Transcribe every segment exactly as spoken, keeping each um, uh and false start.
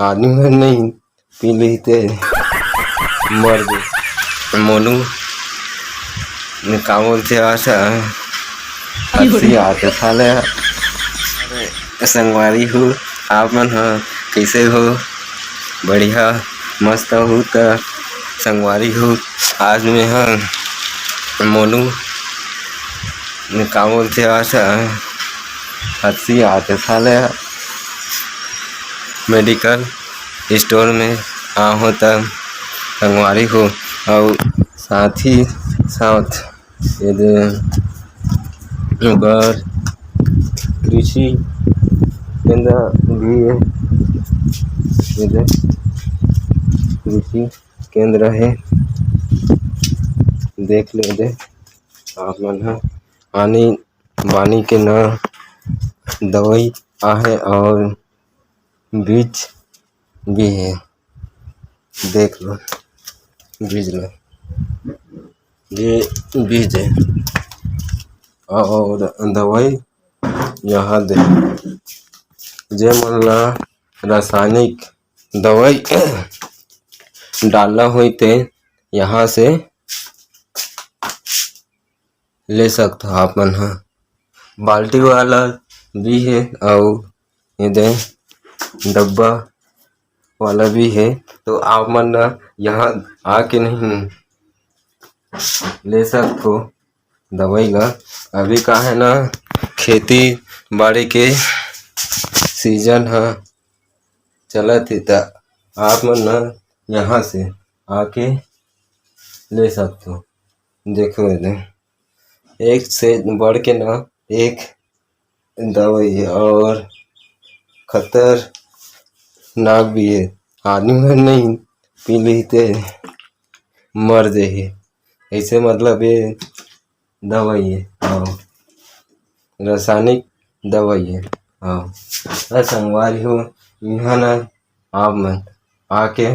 आदमी भर नहीं पी ली ते मर गए। मोनू ने का बोलते, आज हंसी आते साले। अरे संगवारी हो, आप मन ह कैसे हो? बढ़िया, मस्त हो त संगवारी हो। आज मैं ह मोनू ने का बोलते, आज हंसी आते साले। मेडिकल स्टोर में आहो त संगवारी हो, और साथ ही साथ ये दे उधर कृषि केंद्र भी है, ये दे कृषि केंद्र है, देख ले दे आप मन ह। आनी बानी के ना दवाई आहे और बीज भी है, देख लो बीज लो, ये बीज है और दवाई यहाँ दे। जे मन ला रासायनिक दवाई डालना होई ते यहाँ से ले सकत हो आप मन ह। बाल्टी वाला भी है और ये दे डब्बा वाला भी है, तो आप मन ना यहाँ आके नहीं ले सकत हो दवाई ला। अभी का है ना, खेती बाड़ी के सीजन ह चलत हे, त आप मन ना यहाँ से आके ले सकत हो। देखो ये दे, एक से बढ़ के ना एक दवाई है और खतरनाक भी है। आदमी भर नहीं पी ली ते मर जाही, ऐसे मतलब ये दवाई है। हाँ, रासायनिक दवाई है। हाँ, अरे संगवारी हो, यहाँ ना आप मन आके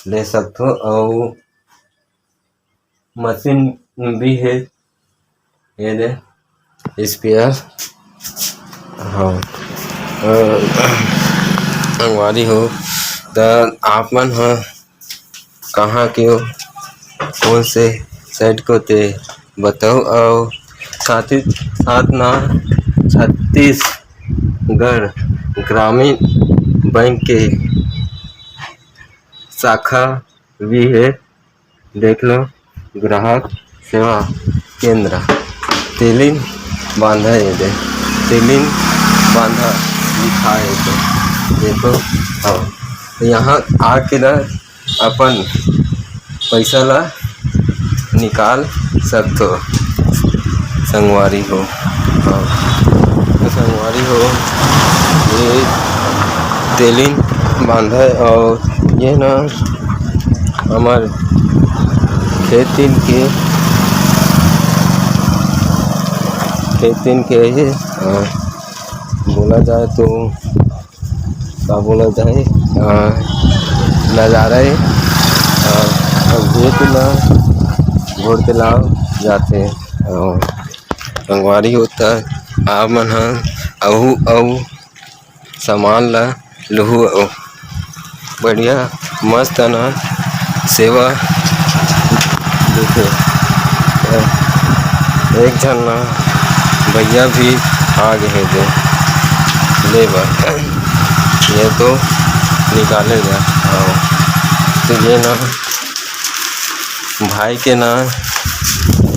ले सकत हो। और मशीन भी है, ये दे स्प्रेयर। हाँ, अ, संगवारी हो, त आप मन ह कहाँ के हो, कौन से साइड को ते बताओ। और साथ ही साथ ना छत्तीसगढ़ ग्रामीण बैंक के शाखा भी है, देख लो, ग्राहक सेवा केंद्र तेलिन बांधा है दे, तेलिन बांधा लिखा है दे, देखो। हाँ, तो यहाँ आके ना अपन पैसा ला निकाल सकथो, संगवारी हो। हाँ, तो संगवारी हो, ये तेलिन बांधा है और ये ना हमर खेतिन के, खेतिन के ही, अ, बोला जाए तो, का बोला जाए, अ, नजारा है। अ, अब ये तो ना घोड़ के लाव जाते हैं। अ, संगवारी हो, त आप मन ह अहू अऊ सामान ला लुहू अउ बढ़िया मस्त ना सेवा देथे। एक झन ना भैया भी आ गे हे दे ले बर, ये तो निकाले जा। हाँ, तो ये ना भाई के ना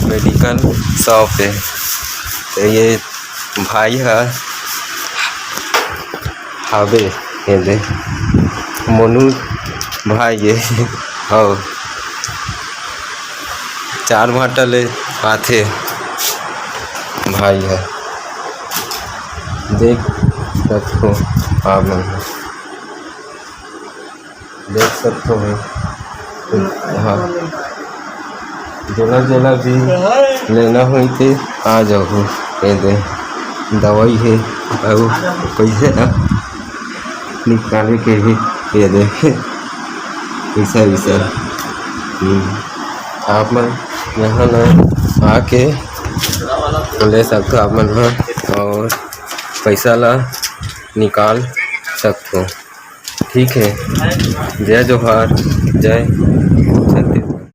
मेडिकल शॉप है, तो ये भाई ह हावे, ये दे, मोनू भाई ये, हव, चार भाटा ले आथे भाई ह, देख सकथो आप मन। देख सकथो भाई। हाँ, जेला जेला भी लेना होई ते आ जाहू। ये दे दवाई हे अउ पैसे ना निकाले के भी, ये दे पैसा वैसा। हम्म, आप मन यहाँ ना आके ले सकथो आप मन ह अउ पैसा ला निकाल सकथो। ठीक है, जय जोहार, जय छत्तीसगढ़।